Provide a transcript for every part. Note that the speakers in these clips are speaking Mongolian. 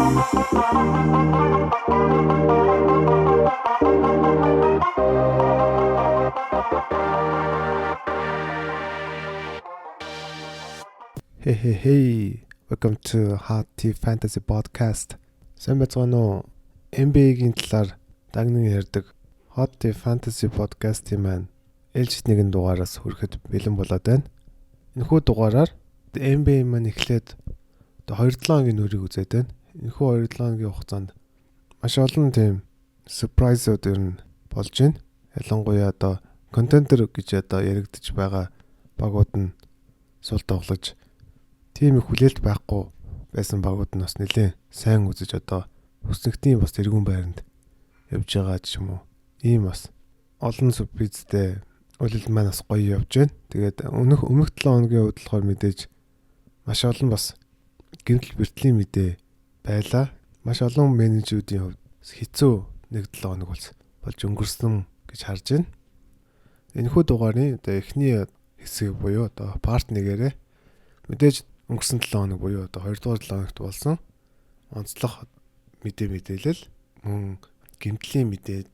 Hey hey hey. Welcome to Hot Tea Fantasy Podcast. Сайн байцгаана уу? NBA-гийн талаар дагнан ярьдаг Hot Tea Fantasy Podcast-ийн маань ээлжит нэгэн дугаараас хүрэхэд бэлэн болоод байна. Энэхүү дугаараар NBA маань эхлээд одоо 2-7 хоногийн нүрийг үзээд байна. Энэхүү 2-7 хоногийн хугацаанд маш олон тийм surprise-ууд ер нь болж байна. Ялангуяа одоо contender гэж одоо яригдж байгаа багууд нь сул тоглож тийм их хүлээлт байхгүй байсан багууд нь бас нэлээд сайн үзэж одоо хүснэгтийн бас тэргүүн байранд явж байгаа ч юм уу. Ийм бас олон сюрпризтэй улирал маань бас гоё явж байна. Тэгээд өмнөх 7 хоногийн хувьд болохоор мэдээж маш олон бас гэмтэл бэртлийн мэдээ байлаа. Маш олон менежерүүдийн хувьд хэцүү нэг 7 хоног болж өнгөрсөн гэж харж байна. Энэхүү дугаарын одоо эхний хэсэг буюу одоо part 1-ээрээ мэдээж өнгөрсөн 7 хоног буюу одоо 2 дугаар 7 хоногт болсон онцлог мэдээ мэдээлэл мөн гэмтлийн мэдээ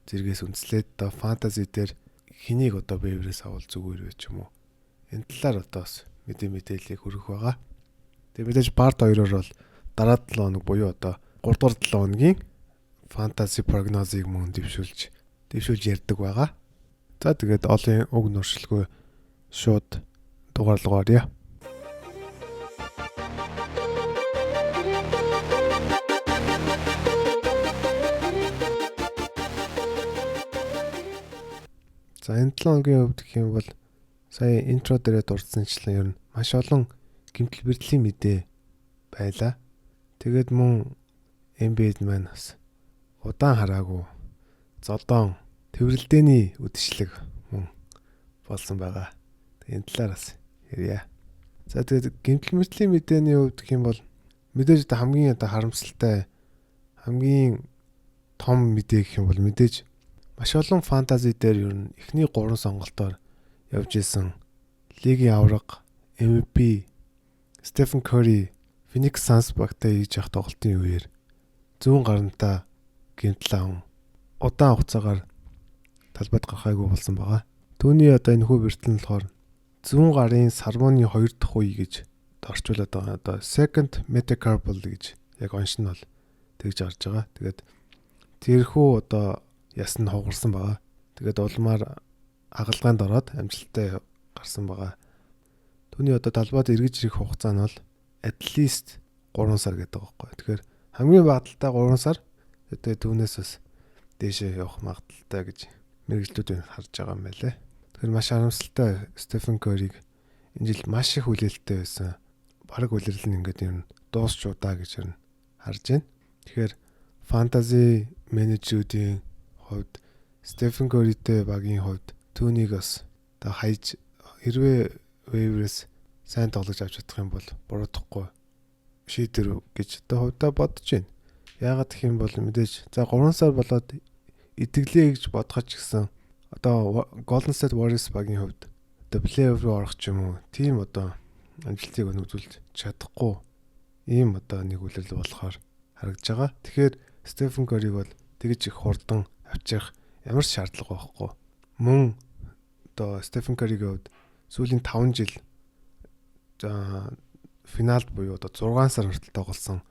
зэргээс үндэслээд одоо fantasy дээр хэнийг одоо waiver-ээс авал зүгээр вэ ч юм уу. Энэ талаар одоо бас мэдээ мэдээллийг хүргэх байгаа. Тэгээ мэдээж part 2-оор бол дараа 7 хоног буюу одоо 3 дугаар 7 хоногийн fantasy прогнозыг мөн дэвшүүлж ярьдаг байгаа. За тэгээд олон уг нуршилгүй шууд дугаар руу оръё. За энэ 7 хоногийн хувьд гэх юм бол сая intro дээрээ дурдсанчлан ер нь маш олон гэмтэл бэртлийн мэдээ байлаа. Тэгээд мөн NBA-д маань бас удаан хараагүй зодоон тэврэлдээний үдшилэг мөн болсон байгаа. Энэ талаар бас ярья. За тэгээд гэмтэл мэртлийн мэдээний хувьд гэх юм бол мэдээж одоо хамгийн одоо харамсалтай хамгийн том мэдээ гэх юм бол мэдээж маш олон fantasy дээр ер нь эхний 3 сонголтоор явж исэн лигийн авраг MVP Стефен Curry Phoenix Suns багтай хийж явах тоглолтын үеэр зүүн гарантаа гэмтэл аван удаан хугацаагаар талбайд гарахайгүй болсон байгаа. Түүний одоо энэ хүү бэртэл нь болохоор зүүн гарын сармууны 2 дахь үе гэж орчуулад байгаа. Одоо second metacarpal гэж яг онш нь бол тэгж гарч байгаа. Тэгээд тэрхүү одоо яс нь хугарсан байгаа. Тэгээд улмаар хагалгаанд ороод амжилттай гарсан байгаа. Түүний одоо талбайд эргэж ирэх хугацаа нь бол at least 3 сар гэдэг байгаа байхгүй. Тэгэхээр хамгийн багадaltaй 3 сар. Тэгээд түүнээс бас дээшээ явах магадлалтай гэж мэргэжлүүд харж байгаа юм байлээ. Тэгэхээр маш харамсалтай Стефен Curry-г энэ жил маш их хүлээлттэй байсан. Бараг улирал нь ингээд юм дуусч удаа гэж ер нь харж байна. Тэгэхээр fantasy менежерүүдийн хувьд Стефен Curry-тэй багийн хувьд түүнийг бас одоо хайж хэрвээ waiver-ээс сайн тоглож авч чадах юм бол буруутахгүй шийдвэр гэж одоо хувьдаа бодож байна. Яагаад гэх юм бол мэдээж за 3 сар болоод идэглээ гэж бодгоч гэсэн одоо Golden State Warriors багийн хувьд одоо плей-офф руу орох ч юм уу тийм одоо амжилтыг өнөглүүлж чадахгүй ийм одоо нэг үлрэл болохоор харагдж байгаа. Тэгэхээр Стефен Curry-г бол тэгж их хурдан авчрах ямар ч шаардлага байхгүй. Мөн одоо Стефен Curry-гийн хувьд сүүлийн 5 жил за финалд буюу одоо 6 сар хүртэл тоглосон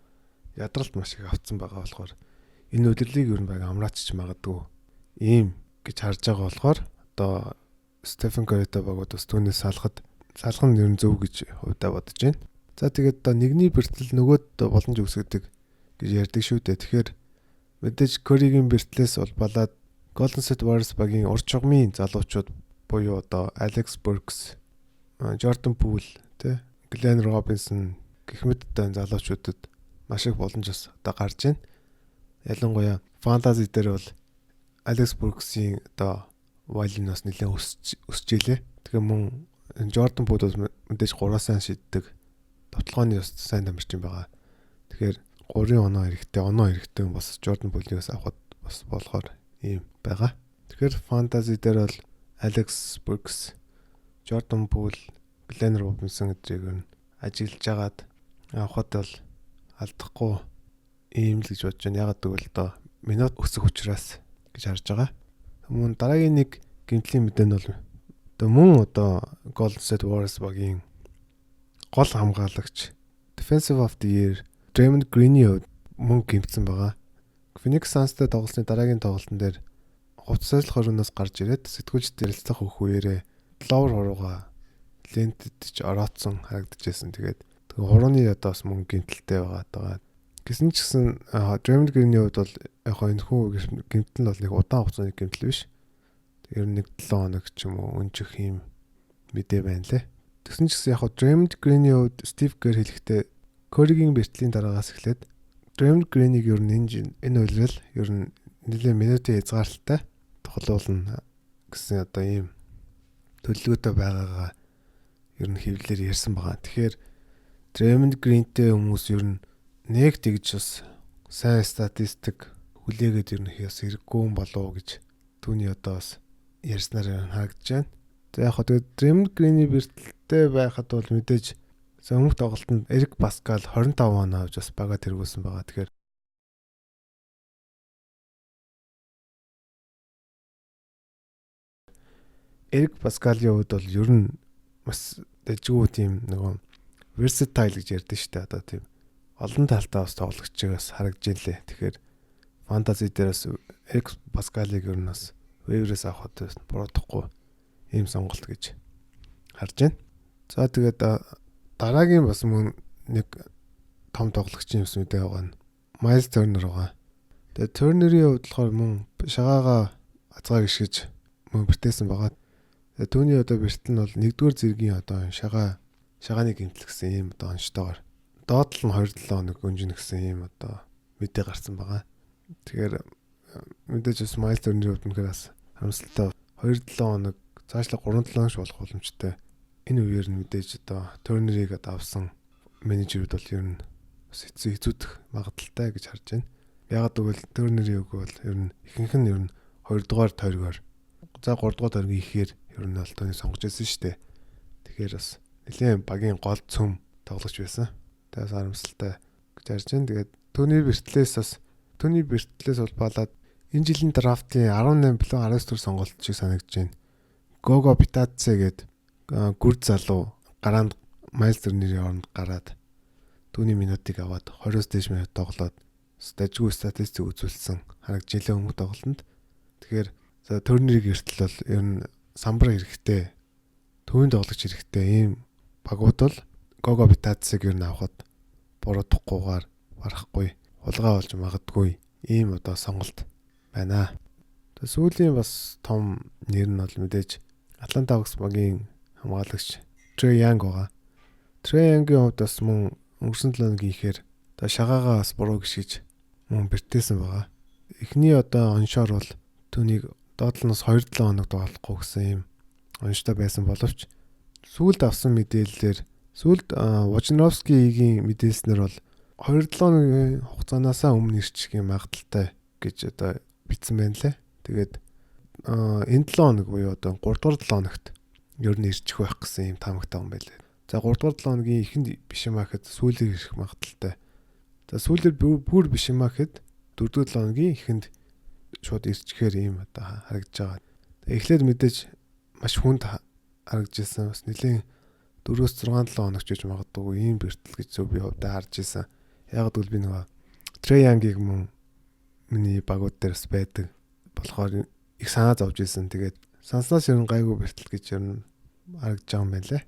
ядралт маш их авцсан байгаа болохоор энэ удирлыг ер нь баг амраачч магадгүй ийм гэж харж байгаа болохоор одоо Стефен Curry-тэй багууд бас түүнээс салах нь ер нь зөв гэж хувьдаа бодож байна. За тэгээд одоо нэгний бэртэл нөгөөд боломж үүсгэдэг гэж ярьдаг шүү дээ. Тэгэхээр мэдээж Curry-гийн бэртлээс улбалаад Golden State Warriors багийн урд чугмын залуучууд буюу одоо Alex Burks, Jordan Poole, тэ Glenn Robinson гэх мэт одоо залуучуудад маш их боломж бас одоо гарч байна. Ялангуяа fantasy дээр бол Alex Burks-ийн одоо value нь бас нэлээд өсөж илээ. Тэгээ мөн Jordan Poole бол мэдээж 3 сайн шиддэг. Довтлогооны бас сайн тамирчин байгаа. Тэгэхээр 3 оноо хэрэгтэй, оноо хэрэгтэй бас Jordan Poole-ийг бас авахд бас болохоор ийм байгаа. Тэгэхээр fantasy дээр бол Alex Burks, Jordan Poole, Glenn Robinson гэдгийг нь ажиглаж агаад авахд бол алдахгүй Ийм л гэж бодож байна. Ягаад гэвэл одоо минут өсөх учраас гэж харж байгаа. Мөн дараагийн нэг гэмтлийн мэдээ нь бол одоо мөн одоо Golden State Warriors багийн гол хамгаалагч Defensive of the Year Draymond Green-ийн хувьд мөн гэмтсэн байгаа. Phoenix Suns-тай тоглолтын дараагийн тоглолтын дээр хувцас сайлах хорионоос гарч ирээд сэтгүүлчд ярилцлага өгөх үеэрээ ловер хурууга лентэд ч ороодсон харагдчихсэн. Тэгээд хурууны одоо бас мөн гэмтэлтэй байгаа даа. Гэсэн ч гэсэн Draymond Green-ийн хувьд бол яг хоо энэ хүү гэмтэл нь бол нэг удаан хугацааны гэмтэл биш. Ер нь нэг 7 хоног ч юм уу өнжих юм мэдээ байна лээ. Тэгсэн ч гэсэн яг хоо Draymond Green-ийн хувьд Steve Kerr хэлэхдээ Curry-гийн бэртлийн дараагаас эхлээд Draymond Green-ийг ер нь энэ улирал ер нь нэлээд минутын хязгаарлалтай тоглуулна гэсэн одоо ийм төлөвлөгөөтэй байгаагаа ер нь хэвлэлээр ярьсан байгаа. Тэгэхээр Draymond Green-тэй хүмүүс ер нь нэг тэгж бас сайн статистик хүлээгээд ер нь бас хэрэггүй юм болов уу гэж түүний одоо бас ярьснаар харагдаж байна. За яг хөө тэгээд Draymond Green-ийн бэртэлтэй байхад бол мэдээж өмнөх тоглолтод Эрик Паскал 25 оноо авч бас бага тэргүүлсэн байгаа. Тэгэхээр Эрик Паскалийн хувьд бол ер нь бас дэжгүй тийм нөгөө versatile гэж ярьдэн шүү дээ. Одоо тийм олон талтай бас тоглогчийг бас харагдж илээ. Тэгэхээр фэнтези дээр бас Эрик Паскалыг ер нь бас waiver-ээс авахд бас буруудахгүй ийм сонголт гэж харж байна. За тэгээд дараагийн бас мөн нэг том тоглогчийн бас мэдээ байгаа нь Miles Turner байгаа. Тэгээд Turner-ийн хувьд болохоор мөн шагаагаа азгаа гიშгэж мөн бэртээсэн байгаа. Тэгээд түүний одоо бэртэл нь бол нэгдүгээр зэргийн одоо шагааны гэмтэл гэсэн ийм одоо онцтойгоор доотлол нь 2-7 хоног өнжинэ гэсэн ийм одоо мэдээ гарсан байгаа. Тэгэхээр мэдээж бас Miles Turner-ийн хувьд үнэхээр бас харамсалтай 2-7 хоног цаашлаа 3-7 хоног болох боломжтой. Энэ үеэр нь мэдээж одоо Turner-ийг одоо авсан менежерүүд бол ер нь бас хэцүү хэцүүдэх магадлалтай гэж харж байна. Ягаад гэвэл Turner-ийн үг бол ер нь ихэнх нь ер нь 2 дугаар тойргоор за 3 дугаар тойргийн ихээр ер нь бол түүнийг сонгож байсан шүү дээ. Тэгэхээр бас нэлээд багийн гол цөм тоглогч байсан. Тэгээс харамсалтай гэж харж байна. Тэгээд түүний бэртлээс улбалаад энэ жилийн драфтын 18 билүү 19 дэх сонголт шиг санагдаж байна. Гого Битадзе гээд гүр залуу гараанд Майлз Тернерийн оронд гараад түүний минутыг аваад 20-оос дээш минут тоглоод дажгүй статистик үзүүлсэн харагдж илээ өмнөх тоглолтод. Тэгэхээр за Тернерийг эртэл бол ер нь самбар хэрэгтэй, төвийн тоглогч хэрэгтэй ийм багууд бол Гого Битадзыг ер нь авахд буруудахгүйгээр барахгүй хулгай болж магадгүй ийм одоо сонголт байна. Сүүлийн бас том нэр нь бол мэдээж Atlanta Hawks багийн хамгаалагч Trae Young байгаа. Trae Young-ийн хувьд бас мөн өнгөрсөн 7 хоногийн ихээр одоо шагаагаа бас буруу гიშгэж мөн бэртээсэн байгаа. Эхний одоо оншоор бол түүнийг доотлоноос 2-7 хоног тоглохгүй гэсэн ийм онштой байсан боловч сүүлд авсан мэдээллээр сүүлд Wojnarowski-гийн мэдээлснээр бол 2-7 хоногийн хугацаанаасаа өмнө ирчих юм магадaltaй гэж одоо бичсэн байна лээ. Тэгээд энэ 7 хоног буюу одоо 3 дугаар 7 хоногт ер нь ирчих байх гэсэн юм таамагтай юм байлээ. За 3 дугаар 7 хоногийн эхэнд биш юм ахэд сүүлээр ирэх магадaltaй. За сүүлээр бүр биш юм ахэд 4 дугаар 7 хоногийн эхэнд шууд ирчихээр ийм одоо харагдаж байгаа. Эхлээд мэдээж маш хүнд харагдаж ирсэн. Бас нэлээд 4-6 7 хоног ч гэж магадгүй ийм бэртэл гэж зөв би хувьдаа харж ирсэн. Яг гэвэл би нөгөө Трей Янгийг мөн миний багууд дээр бас байдаг болохоор их санаа зовж ирсэн. Тэгээд санснаас ер нь гайгүй бэртэл гэж ер нь харагдаж байгаа юм байна лээ.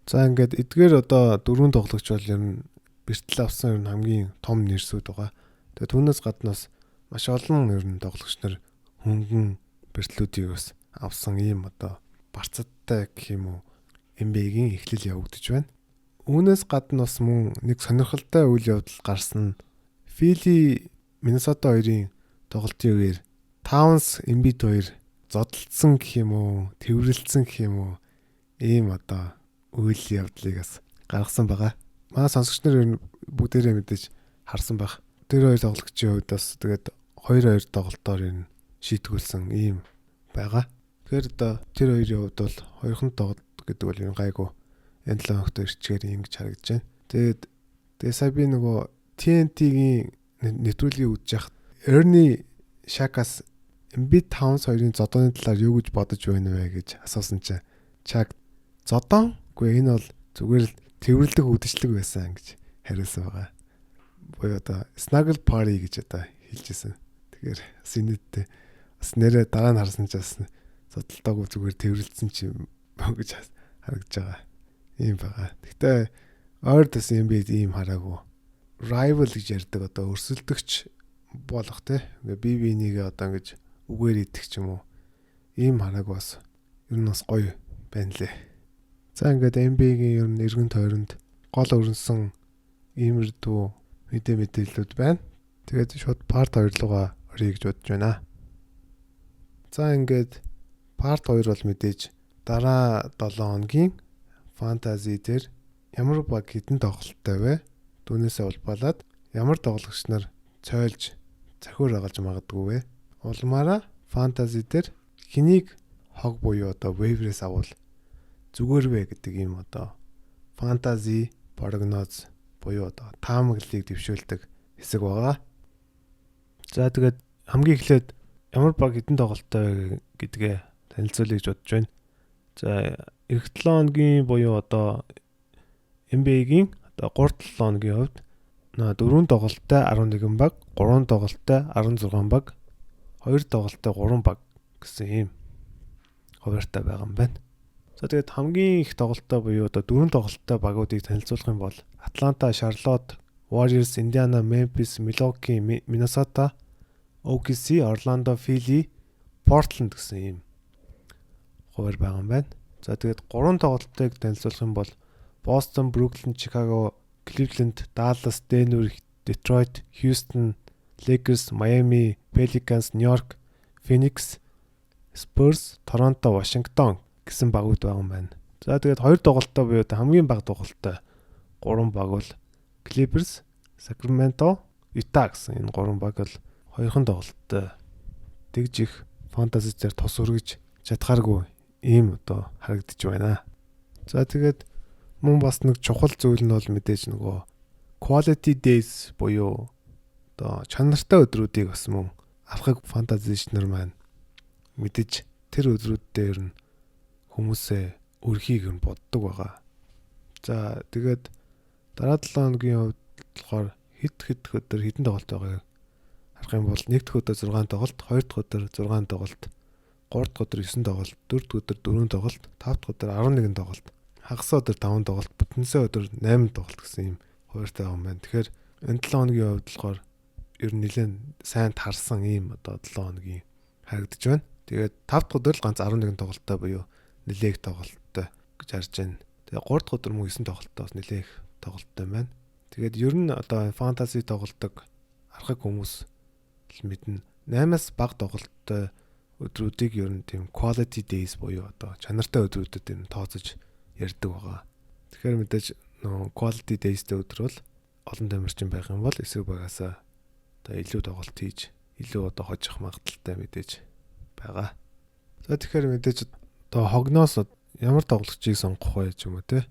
За ингээд эдгээр одоо дөрвөн тоглогч бол ер нь бэртэл авсан ер нь хамгийн том нэрсүүд байгаа. Тэгээд түүнээс гадна бас маш олон ер нь тоглогч нар хөнгөн бэртлүүдийг бас авсан ийм одоо барцадтай гэх юм уу NBA-гийн эхлэл явагдаж байна. Үүнээс гадна бас мөн нэг сонирхолтой үйл явдал гарсан нь Фили Миннесота хоёрын тоглолтын үеэр Таунс Эмбид хоёр зодолдсон гэх юм уу, тэрвэрлэлсэн гэх юм уу ийм одоо үйл явдлыг бас гаргасан байгаа. Манай сонсогч нар ер нь бүгдээрээ мэдээж харсан байх. Тэр хоёр тоглогчийн хувьд бас тэгээд 2-2 тоглолтоор энэ шийтгүүлсэн ийм байгаа. Тэгэхээр одоо тэр хоёрын хувьд бол хоёрхан тоглолт гэдэг бол ер нь гайгүй энэ 7 хоногт ирчгээр ингэж харагдаж байна. Тэгээд сая би нөгөө TNT-гийн нэвтрүүлгийг үзэж яхад Ernie Shaq-аас Embiid Towns хоёрын зодооны талаар юу гэж бодож байна вэ гэж асуусан чинь Chuck зодоон? Үгүй, энэ бол зүгээр л тэрвэрлдэг үдшилэг байсан гэж хариулсан байгаа. Буюу одоо snuggle party гэж одоо хэлжсэн. Тэгэхээр бас инээдтэй, бас нэрээ дараа нь харсан ч бас зодолдоогүй, зүгээр тэрвэрлсэн чи юм гэж харагдаж байгаа. Ийм байгаа. Гэхдээ ойр бас Embiid ийм хараагүй. Rival гэж ярьдаг, одоо өрсөлдөгч болох те. Ингээ бие биенийгээ одоо ингэж үгээр идэх ч юм уу. Ийм харааг бас ер нь бас гоё байна лээ. За, ингээд NBA-гийн ер нь эргэн тойронд гол өрнөсөн иймэрдүү мэдээллүүд байна. Тэгээд шууд part 2 руугаа оръё гэж бодож байна. За, ингээд part 2 бол мэдээж дараа 7 хоногийн fantasy дээр ямар баг хэдэн тоглолттой вэ? Түүнээсээ улбалаад ямар тоглогч нар цойлж цахиур агалж магадгүй вэ? Улмаараа fantasy дээр хэнийг хог буюу одоо waiver-ээс авал зүгээр вэ гэдэг ийм одоо fantasy прогноз буюу одоо таамаглалыг дэвшүүлдэг хэсэг байгаа. За, тэгээд хамгийн эхлээд ямар баг хэдэн тоглолттой вэ гэдгээ танилцуулъя гэж бодож байна. За, ирэх 7 хоногийн буюу одоо NBA-гийн одоо 3 7 хоногийн хувьд 4 тоглолттой 11 баг, 3 тоглолттой 16 баг, 2 тоглолттой 3 баг гэсэн ийм хуваартай байгаа юм байна. За, тэгээд хамгийн их тоглолттой буюу одоо 4 тоглолттой багуудыг танилцуулах юм бол Атланта, Шарлотт, Warriors, Indiana, Memphis, Milwaukee, Minnesota, OKC, Orlando, Philly, Portland гэсэн ийм хуваар байгаа юм байна. За, тэгээд 3 тоглолтыг танилцуулах юм бол Boston, Brooklyn, Chicago, Cleveland, Dallas, Denver, Detroit, Houston, Lakers, Miami, Pelicans, New York, Phoenix, Spurs, Toronto, Washington гэсэн багууд байгаа юм байна. За, тэгээд хоёр тоглолттой буюу хамгийн бага тоглолттой гурван баг бол Clippers, Sacramento, Utah гэсэн энэ гурван баг бол хоёрхан тоглолттой, тэгж их fantasy дээр тус өргөж чадхааргүй ийм одоо харагдаж байна. За, тэгээд мөн бас нэг чухал зүйл нь бол мэдээж нөгөө quality days буюу одоо чанартай өдрүүдийг бас мөн авахыг fantasy нар маань мэдэж, тэр өдрүүд дээр нь хүмүүсээ өрхийг нь боддог байгаа. За, тэгээд дараа 7 хоногийн хувьд болохоор хэд хэд өдөр хэдэн тоглолт байгааг харах юм бол нэг дэх өдөр 6 тоглолт, хоёр дахь өдөр 6 тоглолт, гурав дахь өдөр 9 тоглолт, дөрөв дэх өдөр 4 тоглолт, тав дахь өдөр 11 тоглолт, хагас өдөр 5 тоглолт, бүтэнсээ өдөр 8 тоглолт гэсэн ийм хуваартай байгаа юм байна. Тэгэхээр энэ 7 хоногийн хувьд болохоор ер нь нэлээд сайн тарсан ийм одоо 7 хоногийн харагдаж байна. Тэгээд 5 дахь өдөр л ганц 11 тоглолттой буюу нэлээх тоглолттой гэж харж байна. Тэгээд 3 дахь өдөр мөн 9 тоглолттой, бас нэлээх тоглолттой байна. Тэгээд ер нь одоо fantasy тоглолдог архаг хүмүүс л мэднэ. 8-аас бага тоглолттой өдрүүдийг ер нь тийм quality days буюу одоо чанартай өдрүүдэд ер нь тооцож ярьдаг байгаа. Тэгэхээр мэдээж нөгөө quality days-тэй өдөр бол олон тамирчин байх юм бол эсрэг багаасаа одоо илүү тоглолт хийж, илүү одоо хожих магадлалтай мэдээж байгаа. За, тэгэхээр мэдээж одоо хогноос ямар тоглогчийг сонгох вэ ч юм уу те.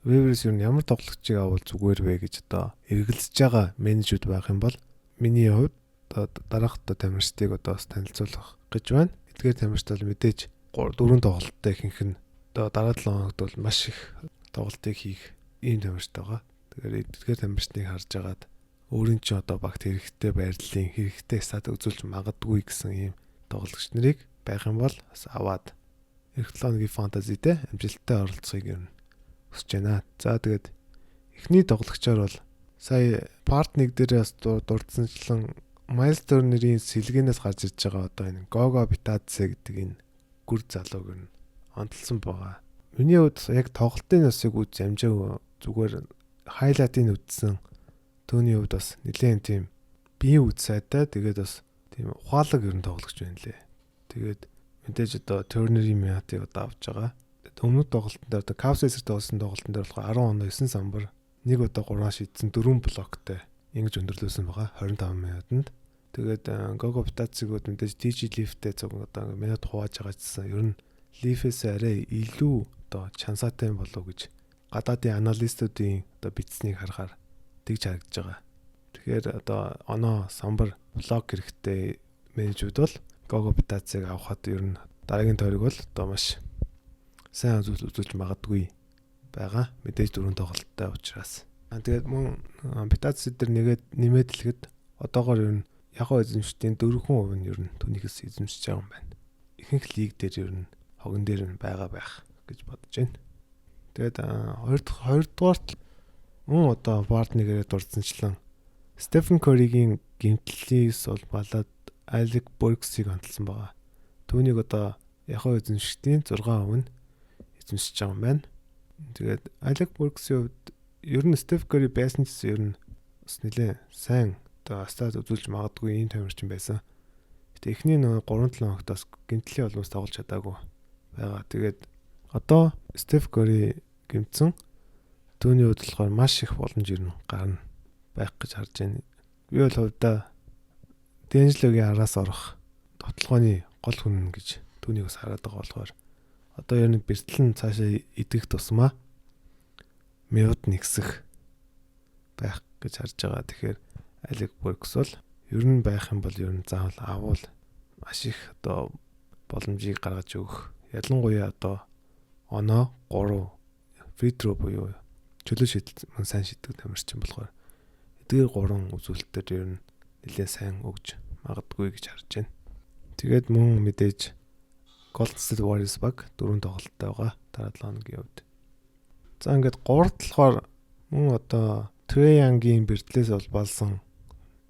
Waiver-с ер нь ямар тоглогчийг авал зүгээр вэ гэж одоо эргэлзэж байгаа менежүүд байх юм бол миний хувьд одоо дараах одоо тамирчдыг одоо бас танилцуулах гэж байна. Эдгээр тамирчид бол мэдээж дөрвөн тоглолттой, ихэнх нь одоо дараа 7 хоногт бол маш их тоглолтыг хийх ийм тамирчид байгаа. Тэгэхээр эдгээр тамирчдыг харж агаад өөрийн чинь одоо багт хэрэгтэй байрлалын хэрэгтэй stat үзүүлж магадгүй гэсэн ийм тоглогч нарыг байх юм бол бас аваад ирэх 7 хоногийн fantasy тэй амжилттай оролцохыг ер нь хүсэж байна. За, тэгээд эхний тоглогчоор бол сая part 1 дээр бас дурдсанчлан Miles Turner-ийн сэлгээнээс гарч ирж байгаа одоо энэ Goga Bitadze гэдэг энэ гүр залууг нь онцлсон байгаа. Миний хувьд яг тоглолтын ёсыг үз амжаагүй, зүгээр highlight-ыг үзсэн. Түүний хувьд бас нэлээд тийм биеийн үд сайтай, тэгээд бас тийм ухаалаг ер нь тоглогч байна лээ. Тэгээд мэдээж одоо Turner-ийн минутыг одоо авч байгаа. Өмнөд тоглолтын дээр, одоо Cavs эсрэг тоглосон тоглолтын дээр болохоор 10 оноо, 9 самбар, нэг удаа 3 шидсэн, 4 блоктой ингэж өндөрлөөсөн байгаа 25 минутанд. Тэгээд Gogo Bitadze-г мэдээж TJ Leaf-тэй зөв одоо минут хувааж байгаа гэсэн, ер нь Leaf-ээс арай илүү одоо чансаатай юм болов уу гэж гадаадын analyst уудын одоо бичснийг харахаар тэгж харагдаж байгаа. Тэгэхээр одоо оноо самбар блок хэрэгтэй менежүүд бол Гого Битацыг авахад ер нь дараагийн тойрог бол одоо маш сайн зүйл үзүүлж магадгүй байгаа. Мэдээж дөрөв тоглолттой учраас. Тэгээд мөн Битац дээр нэгээд нэмээд хэлэхэд одоогоор ер нь ягоо эзэмшдийн 4% нь ер нь түүнийхээс эзэмшиж байгаа юм байна. Ихэнх лиг дээр ер нь хогон дээр нь байгаа байх гэж бодож байна. Тэгээд хоёрдугаарт мөн одоо Барднигээрээ дурдсанчлан Стефен Curry-гийн гэмтлээс бол балаад Алек Бурксыг онцлсон байгаа. Түүнийг одоо ягоо эзэмшдийн 6% нь эзэмшиж байгаа юм байна. Тэгээд Алек Бурксийн хувьд ер нь Стеф Curry байсан ч гэсэн ер нь бас нэлээ сайн одоо стат үзүүлж магадгүй ийм тамирчин байсан. Гэтэ эхний нөгөө 3-7 хоногт бас гэмтлийн боломж тоглож чадаагүй байгаа. Тэгээд одоо Стеф Curry гэмтсэн. Түүний хувьд болохоор маш их боломж ер нь гарна байх гэж харж байна. Би бол хувьдаа Дэнжлогийн араас орох тотлогооны гол хүн гэж түүнийг бас хараад байгаа болохоор одоо ер нь бэртэл нь цаашаа идэх тусмаа минут нэгсэх байх гэж харж байгаа. Тэгэхээр Алек Буркс бол ер нь байх юм бол ер нь заавал авал маш их одоо боломжийг гаргаж өгөх. Ялангуяа одоо оноо 3 free throw буюу чөлөө шидэл мөн сайн шиддэг тамирчин болохоор эдгээр гурван үзүүлэлтээр ер нь нэлээд сайн өгж магадгүй гэж харж байна. Тэгээд мөн мэдээж Golden State Warriors баг дөрөв тоглолттой байгаа дараа 7 хоногийн хувьд. За ингээд гуравт болохоор мөн одоо Trey Young-ийн бэртлээс бол балсан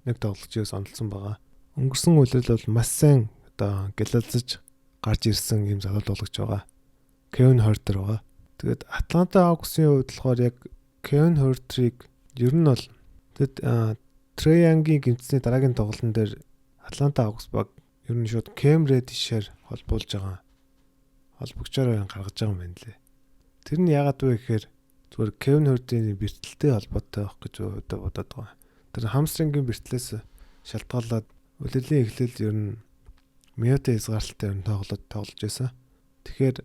нэг тоглогчийг онцлсон байгаа. Өнгөрсөн улирал бол маш сайн одоо гялалзаж гарч ирсэн юм залуу тоглогч байгаа. Kevin Huerter байгаа. Тэгээд Atlanta Hawks-ийн хувьд болохоор яг Kevin Huerter-ыг ер нь бол тэгэд Trey Young-ийн гэмтсний дараагийн тоглолтын дээр Atlanta Hawks баг ер нь шууд Cam Reddish-ээр холбуулж байгаа. Холбогчоор гаргаж байгаа юм байна лээ. Тэр нь яагаад вэ гэхээр зүгээр Kevin Huerter-ийн бэртэлтэй холбоотой байх гэж одоо бодоод байгаа. Тэр hamstring-ийн бэртлээс шалтгаалаад улирлын эхлэл ер нь минутын хязгаарлалтай ер нь тоглож байсан. Тэгэхээр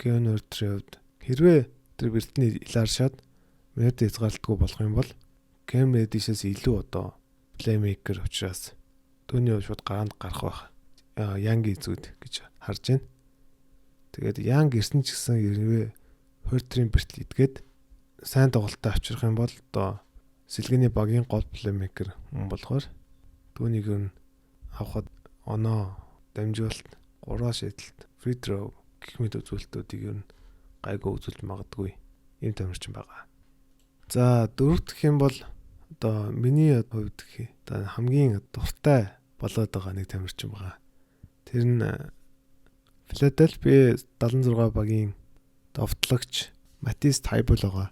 Kevin Huerter-ийн хувьд хэрвээ тэр бэртний илааршаад минутын хязгаарлалтгүй болох юм бол Cam Reddish-ээс илүү одоо playmaker учраас түүний хувьд шууд гараанд гарах байх. Young эзүүд гэж харж байна. Тэгээд Young ирсэн ч гэсэн хэрвээ Huerter-ийн бэртэл идгээд сайн тоглолттой авчрах юм бол одоо сэлгэний багийн гол playmaker хүн болохоор түүнийг нь авахад оноо, дамжуулалт, гурван шидэлт, free throw гэх мэт үзүүлэлтүүдийг ер нь гайгүй үзүүлж магадгүй ийм тамирчин байгаа. За дөрөвт гэх юм бол одоо миний хувьд гэх одоо хамгийн дуртай болоод байгаа нэг тамирчин байгаа. Тэр нь Филадельфи 76 багийн довтлогч Матис Тайбул байгаа.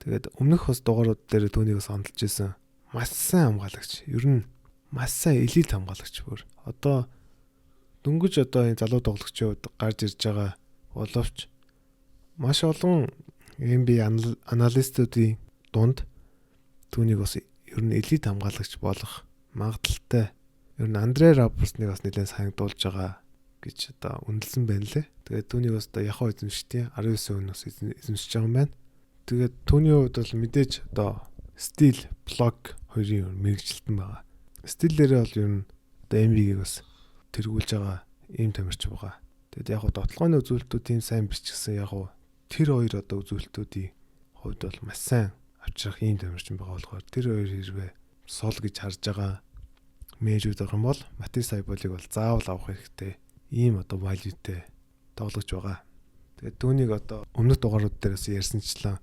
Тэгээд өмнөх бас дугаарууд дээр түүнийг бас онцолж исэн. Маш сайн хамгаалагч. Ер нь маш сайн элит хамгаалагч бүр. Одоо дөнгөж одоо энэ залуу тоглогчийн хувьд гарч ирж байгаа боловч маш олон NBA аналистуудын дунд түүнийг бас ер нь элит хамгаалагч болох магадлалтай. Ер нь Андре Робертсныг бас нэлээд санагдуулж байгаа гэж одоо үнэлсэн байна лээ. Тэгээд түүнийг бас одоо яхаа эзэмшдیں۔ 19% нь бас эзэмшиж байгаа юм байна. Тэгээд түүний хувьд бол мэдээж одоо steal, block хоёрын мэргэжилтэн байгаа. Steal дээрээ бол ер нь одоо NBA-г бас тэргүүлж байгаа ийм тамирч байгаа. Тэгээд яг гоо довтолгооны үзүүлэлтүүд тийм сайн биш ч гэсэн яг гоо тэр хоёр одоо үзүүлэлтүүдийн хувьд бол маш сайн авчрах ийм тамирчин байгаа болохоор тэр хоёр хэрвээ сул гэж харж байгаа менежүүд байгаа юм бол Матис Тайбулыг бол заавал авах хэрэгтэй. Ийм одоо value-тэй тоглогч байгаа. Тэгээд түүнийг одоо өмнөх дугаарууд дээр бас ярьсанчлан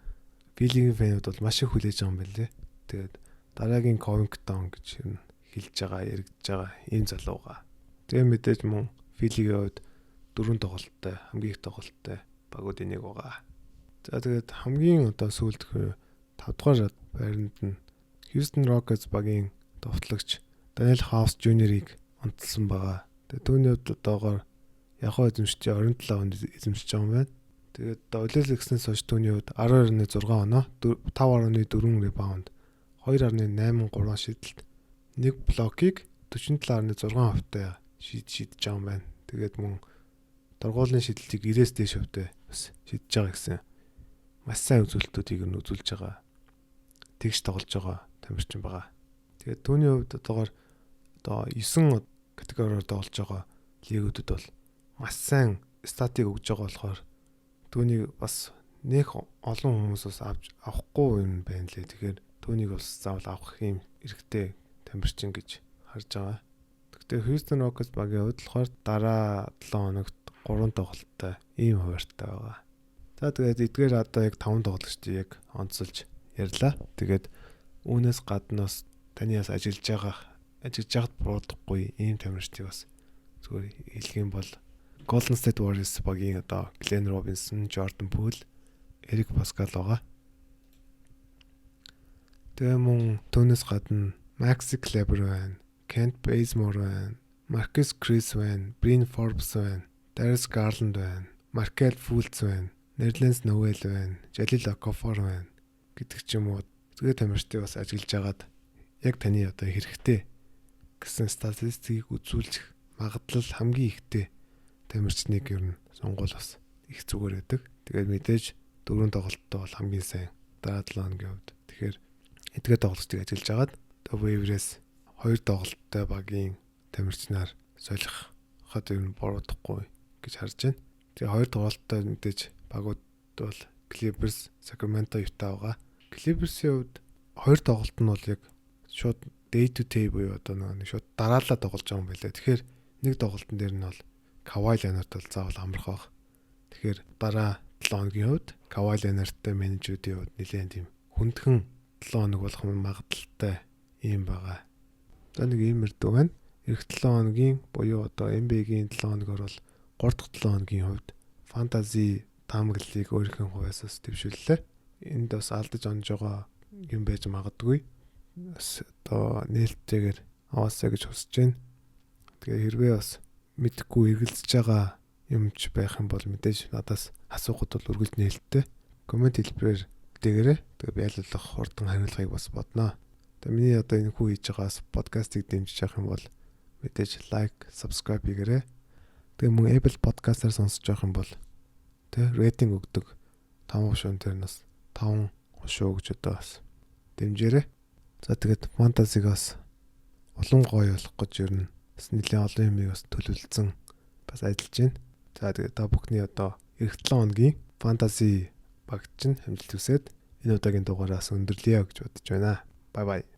Филийн fan үүд бол маш их хүлээж байгаа юм байна лээ. Тэгээд дараагийн Covington гэж юм хэлж байгаа, яригдж байгаа ийм залууга. Тэгээ мэдээж мөн Филигийн хувьд дөрвөн тоглолттой, хамгийн их тоглолттой багуудын нэг байгаа. За тэгээд хамгийн одоо сүүлд 5 дугаар байранд нь Houston Rockets багийн довтлогч Daniel House Jr-ыг онцлсон байгаа. Тэгээд түүний хувьд одоогоор ягоо эзэмшиж 27 онд эзэмшиж байгаа юм байна. Тэгээд улирал эхэлснээс хойш түүний хувьд 12.6 оноо, 5.4 rebound, 2.83 шидэлт, нэг блокийг 47.6% тай шидэж байгаа юм байна. Тэгээд мөн торгуулийн шидэлтийг 90-ээс дээш хувьтай бас шидэж байгаа гэсэн маш сайн үзүүлэлтүүдийг нь үзүүлж байгаа. Тэгж тоглож байгаа тамирчин байгаа. Тэгээд түүний хувьд одоогоор одоо 9 категориор тоглож байгаа лигүүдэд бол маш сайн stat ыг өгж байгаа болохоор түүнийг бас нэх олон хүмүүс бас авч авахгүй юм байна лээ. Тэгэхээр түүнийг бас заавал авах юм эрхтэй тамирчин гэж харж байгаа. Гэхдээ Houston Rockets багийн хувьд болохоор дараа 7 хоногт 3 тоглолттой ийм хуваарьтай байгаа. За, тэгээд эдгээр одоо яг 5 тоглогчдыг яг онцолж ярьлаа. Тэгээд үүнээс гадна бас таны бас ажиллаж байхад буруудахгүй ийм тамирчдыг бас зүгээр хэлэх юм бол Golden State Warriors багийн одоо Glenn Robinson, Jordan Poole, Eric Paschall байгаа. Тэгээ мөн түүнээс гадна Maxi Kleber байна, Kent Bazemore байна, Marquese Chriss байна, Bryn Forbes байна, Darius Garland байна, Markelle Fultz байна, Nerlens Noel байна, Jahlil Okafor байна гэдэг ч юм уу. Тэгээ тамирчдыг бас ажиглаж агаад яг таны одоо хэрэгтэй гэсэн статистикийг үзүүлэх магадлал хамгийн ихтэй тамирчныг ер нь сонгуул бас их зүгээр байдаг. Тэгээд мэдээж дөрвөн тоглолттой бол хамгийн сайн дараа 7 хоногийн хувьд. Тэгэхээр эдгээр тоглолтыг ажиллаж агаад waiver-ээс хоёр тоглолттой багийн тамирчнаар солиход ер нь буруудахгүй гэж харж байна. Тэгээ хоёр тоглолттой мэдээж багууд бол Clippers, Sacramento, Utah байгаа. Clippers-ийн хувьд хоёр тоглолт нь бол яг шууд day to day буюу одоо нэг шууд дараалал тоглож байгаа юм байлаа. Тэгэхээр нэг тоглолтын дээр нь бол Kawhi Leonard бол заавал амрах байх. Тэгэхээр дараа 7 хоногийн хувьд Kawhi Leonard-тай менежүүдийн хувьд нэлээд тийм хүндхэн 7 хоног болох магадлалтай юм байгаа. За, нэг ийм мөрдөө байна. Ирэх 7 хоногийн буюу одоо NBA-гийн 7 хоногор бол 3 дахь 7 хоногийн хувьд fantasy таамаглалыг өөрийнхөө хувьас бас дэвшүүллээ. Энд бас алдаж онж байгаа юм байж магадгүй. Бас одоо нээлттэйгээр аваасаа гэж хүсэж байна. Тэгээ хэрвээ бас мэдэхгүй эргэлзэж байгаа юм ч байх юм бол мэдээж надаас асуухад бол үргэлж нээлттэй. Comment хэлбэрээр дэгэрээ. Тэгээ би аль болох хурдан хариулахыг бас бодноо. Тэгээ миний одоо энэ хүү хийж байгаас подкастыг дэмжиж явах юм бол мэдээж like, subscribe хийгээрэй. Тэгээ мөн Apple Podcast-аар сонсож явах юм бол тэ рейтинг өгдөг 5 хушуун дээр нь бас 5 хушуу гэж одоо бас дэмжээрэй. За, тэгээд fantasy-г бас улам гоё болох гэж ер нь бас нэлээд олон юмыг бас төлөвлөсөн, бас ажиллаж байна. За, тэгээд та бүхний одоо ирэх 7 хоногийн fantasy багт чинь амжилт хүсээд энэ удаагийн дугаараас өндөрлөе гэж бодож байна. Bye bye.